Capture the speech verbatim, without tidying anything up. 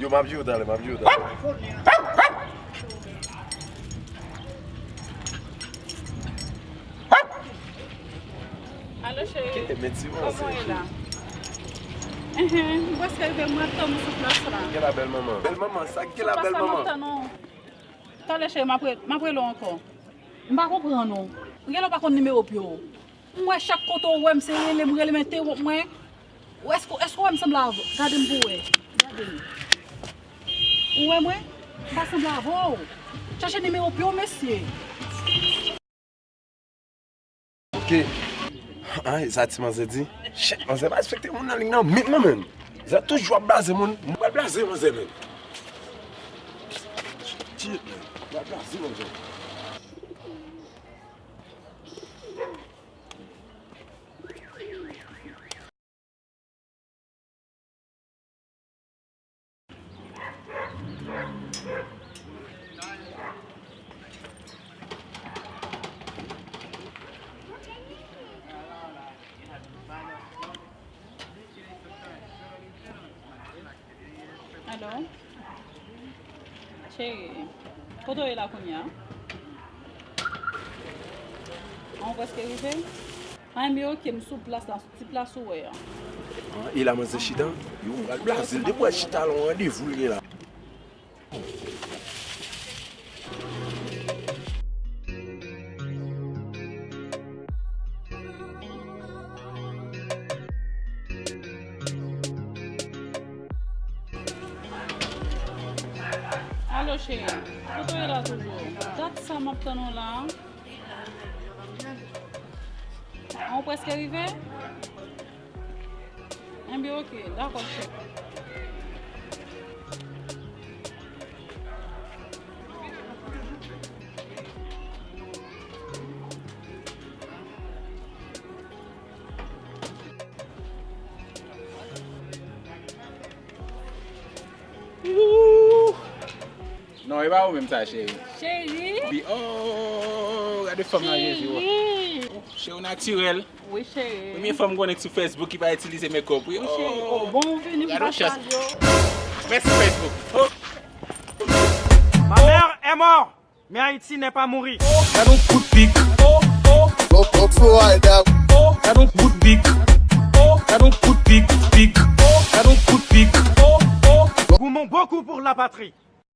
Yo, m ap jwe w talè, m ap jwe w talè. Alo, cheri. Ke, men ti manzè, kòman w ye la? Enhen, m prèske rive, m ap tann ou sou plas la. Gen la bèl manman. Bèl manman, sa gen la bèl manman. Talè, cheri, m ap re-, m ap rele w ankò. M pa konprann ou. Ou genlè w pa konn nimewo pye w. M wè chak kote w wè m se rele m, rele m entewonp mwen. Ou èske, èske w wè m sanble avè w? Gade m pou w wè. Gade m. Ou wè mwen? M pa sanble avè w. Chache nimewo pye w, mesye. Ok. Ay, sa ti manzè di. Shit, manzè pa respekte moun nan liy nan, menm non, menm. Zè toujou ap blaze moun. Mwen pral blaze manzè, menm. Shit, menm. Mwen pral blaze manzè. Alo? Cheri, kote w ye la kounye a? An, ou prèske rive? An, men ok, m sou plas la, sou ti plas ou wè a. An, e la manzè chita? Yo, m pral blaze l. Depi w wè chita la, yon randevou l gen la. Alo, cheri. Kote w ye la toujou? Dat sa m ap tann ou la. An, ou prèske rive? Enben, ok, dakò, cheri. Ooh. Non, e pa ou menm sa, cheri. Cheri. Wi, oh, gade fòm nan, Jezi, oh. Cheri. Oh, cheri, ou natirèl. Wi, cheri. Premye fanm m konnen sou Facebook ki pa itilize makeup, wi. Wi, cheri. Oh, bon, vini, gade chans. Mèsi, Facebook. Oh. Ma mère est morte, mais Haïti n'est pas mouru. Gad on kout pik. Oh, oh. Go, go, go, right now. Oh. Gad on kout pik. Oh. Gad on kout pik, pik. Oh. Gad on kout pik. Oh, oh. Goumons beaucoup pour la patrie.